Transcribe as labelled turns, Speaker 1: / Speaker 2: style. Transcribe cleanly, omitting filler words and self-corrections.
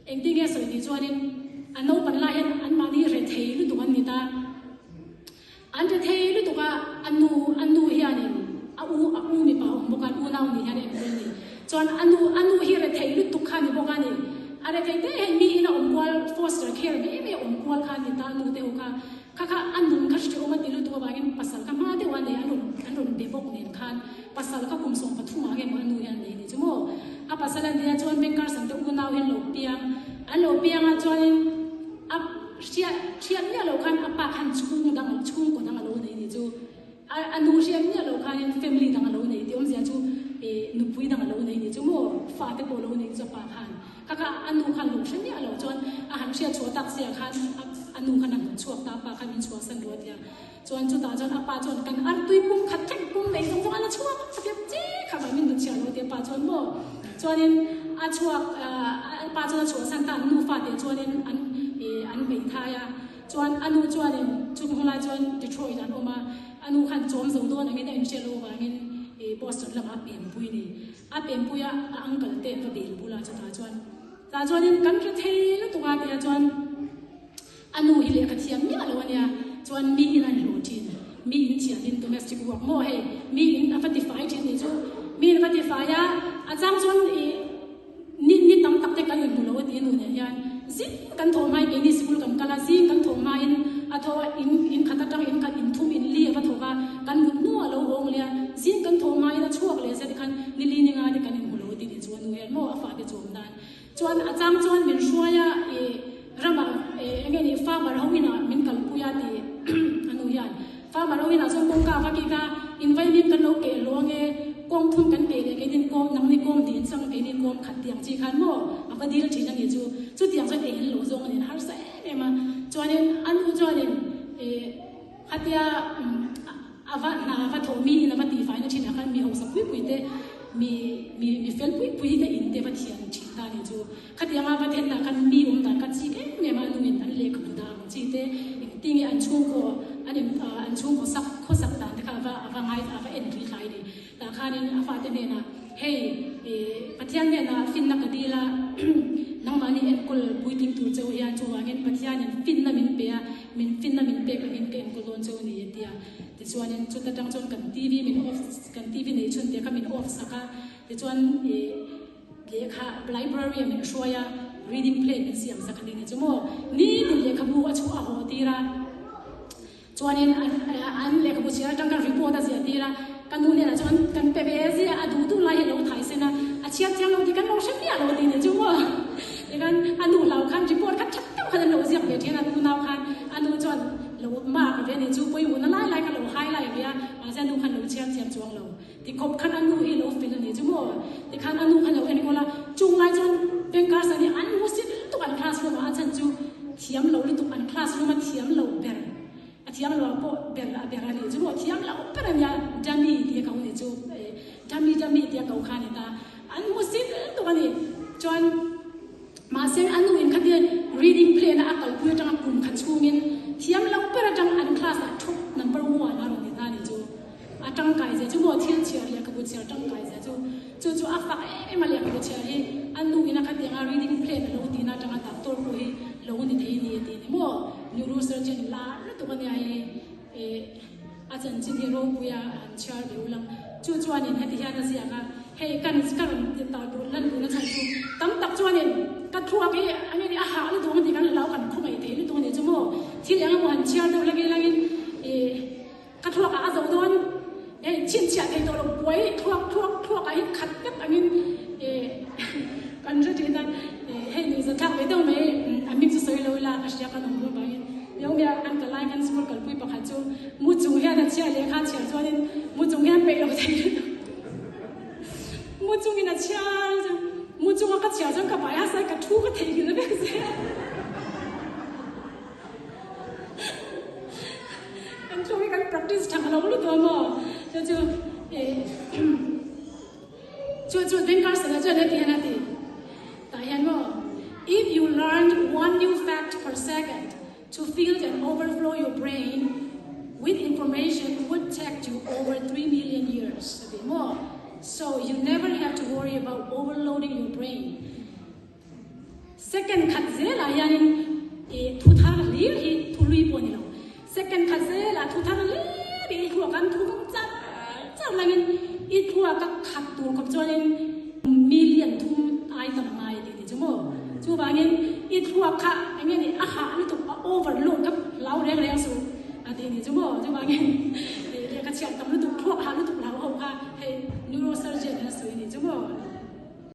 Speaker 1: Engtin nge sawi tih chuanin a naupan lai hian anmahni rethei lutuk an ni ta. An rethei lutuk a, a nu a nu hianin a u a u mipa awm bawk a, an unau nih hian a enkawl a ni. Chuan a nu a nu hi rethei lutuk kha a ni bawk a ni. A rethei te hei mi ina awm kual foster care mai mai a awm kual kha a ni ta a nu te ho kha. Kha kha a nun kha hrehawm a ti lutuk avangin pasal kha hma deuh a nei an rawn an rawn be bawk nen khan pasal kha kum 13 ah nge maw a nu hian a nei ni chu maw. A pasal a nia chuan Ben Carson te unau hi an lo piang an lo piang a chuanin a hriat hriat miah loh khan a pa khan chhung dang chhungkaw dang a lo nei ni chu a a nu hriat miah loh khanin family dang a lo nei tih awmzia chu ih nupui dang a lo nei ni chu maw fate pawh a lo nei chu a pa khan. Kha kha a nu khan lo hre miah lo chuan a han hriat chhuah tak sia khan a nu khan a hnawh chhuak ta a pa khan min chhuah san ruat tia chuan chutah chuan a pa chuan kan artui pum khat thleng pum nei zawng zawng a la chhuak a tia che kha mah min hnawh chhiah lo tia pa chuan maw chuanin a chhuak a pa chuan a chhuah san ta an nu fate chuanin an ih an hmeithai a chuan a nu chuanin chung hunlai chuan Detroit an awm a a nu khan chawm zo dawn angin a inhriat loh avangin ih Boston lamah a pempui a ni. A pempuia a uncle te va bel bula chutah chuan tah chuanin kan hre thei lutuk a tia chuan a nu hi lehkha thiam miah lo ania chuan mi in an hlawh thin mi in thian in domestic work maw hei mi in a va tifai thin nih chu mi in va tifai a a chang chuan ih ni ni tam tak te kan inhmu lo a ti nu nen hian zing kan thawh hmain keini sikul kan kal a zing kan thawh hmain a tho a in in khat atang in khat in thum in li a va thawk a kan mut hnuah a lo hawng leh a zing kan thawh hmain a chhuak leh zet khan ni li ni nga te kan inhmu lo a ti nih chu a nu hian maw a fate chu awm nan chuan a chang chuan min hruai a ih ramah ih eng nge ni farmer ho inah min kalpui a ti a nu hian Farmer ho inah chuan kawngka a va kik a, in vaimim kan lo keh luang e, kawng thum kan keh leh keinin kawm, nangni kawm dil chang keinin kawm khat tiang chi khan maw a va dil thin a ni chu. Chutiang chuan eng in lo zawng a nen harsa em em a. Chuanin a nu chuanin ih khatia a va hna a va thawh mi in a va tihfaina thinah khan mi hausa pui pui te mi mi mi fel pui pui te in te va thian thin ta a ni chu. Khatianga va thenna khan mi awm dan kha chik em em a, a nungin an lehkhabu dah ang chi te, engtinge an chhungkaw an in an chhungkaw sak khawsak dan te kha a va a va ngai a va en tui thlai ni. Tah khanin a fate hnenah hei ih Pathian hnenah finna ka dil a, nangmahni enkawl puitling tur cheu hian chuvangin Pathianin finna min pe a, min finna min pek angin ka enkawl dawn cheu a ni a ti a. Tichuanin chuta tang chuan kan TV min off kan TV nei chhun te kha min off sak a, tichuan ih Lehkha library a min hruai a, reading plan min siam sak a ni ni chu maw? Nitin lehkhabu a chhuah a haw tir a, chuanin an lehkhabu chhiar atang khan report a ziah tir a, ka nu hnenah chuan kan pe ve zia a duh duh lai hi a lo thai sen a, a chhiar thiam lo tih kan lo hre miah lo tih ni chu maw? Tikhan a nu hlau khan report kha that deuh khan an lo ziak ve thin a, nu nau khan a nu chuan lo mark ve ni chu pawimawhna lai lai kha lo highlight ve a, mahse a nu khan lo chhiar thiam chuang lo. Tikhawp khan a nu hi lo fel a ni chu maw? Tikhan a nu khan lo enkawl a, chung lai chuan bank carson hi an hmusit lutuk an class room ah a chhan chu thiam lo lutuk an class room a thiam lo ber a thiam lo ah pawh ber a ber a ni chu maw thiam lo ber a nia dummy tih a ko ni chu dummy dummy tih a ko kha a ni ta an hmusit lutuk a ni chuan mahse a nu in khatia reading plan a a kalpui atanga kum khat chhungin thiam lo ber atang an class ah top number one a rawn ni ta a ni chu. A tangkai zia chu maw thil chhiar lehkhabu chhiar tangkai zia chu chu chu a fak em em a lehkhabu chhiar hi a nu in a khatiang a reading plan a lo tihna atanga doctor pawh hi lo ni thei a ni a tih ni maw neurosurgeon lar lutuk a nia hei eh a chanchin hi ropui a han chhiar ve ulang chu chuanin heti hian a ziak a hei kan ka rawn ti ta duh lan duhna chhan chu tam tak chuanin ka thluak hi a nge ni a hah lutuk ang tih kan hlau kan khawngaih thei lutuk a ni chu maw thil eng emaw han chhiar deuh hlek ilangin eh Ka thluak ah a zo dawn e, chhinchhiah thei tawh lo buai thluak thluak thluak ah hi khat vek angin e kan hre thin a, hei nuih za thlak ve deuh mai a hming chu sawi lo ila ka hria kan awm duh avangin Miaumia kan kal lai khan school kalpui pakhat chu mu chung hian a chhiar lehkha a chhiar chuanin mu chung hian peih lo thei mu chungin a chhiar mu chunga ka chhiar chuan ka vai a sai ka thu ka theihnghilh vek zel. Kan thu hi kan practice tha lo lutuk a maw? Chu chu eh chu chu Ben Carson a chuan heti hian a ti tah hian maw If you learned one new fact per second to fill and overflow your brain with information would take you over 3 million years a ti maw? So you never have to worry about overloading your brain. Second khat zelah hianin i thu thar hlir hi thu hlui pawh a ni lo. Second khat zelah thu thar hlir hi i thluak an thu vang char char langin i thluak a khat tur khawp chuanin million thum ai tam ngai tih ni chu maw. Chuvangin i thluak kha eng nge ni a hah lutuk a overload kha hlau reng reng suh a tih ni chu maw. Chuvangin lehkha chhiar tam lutuk thluak hah lutuk hlau ho kha hei neurosurgeon hian a sawi ni chu maw.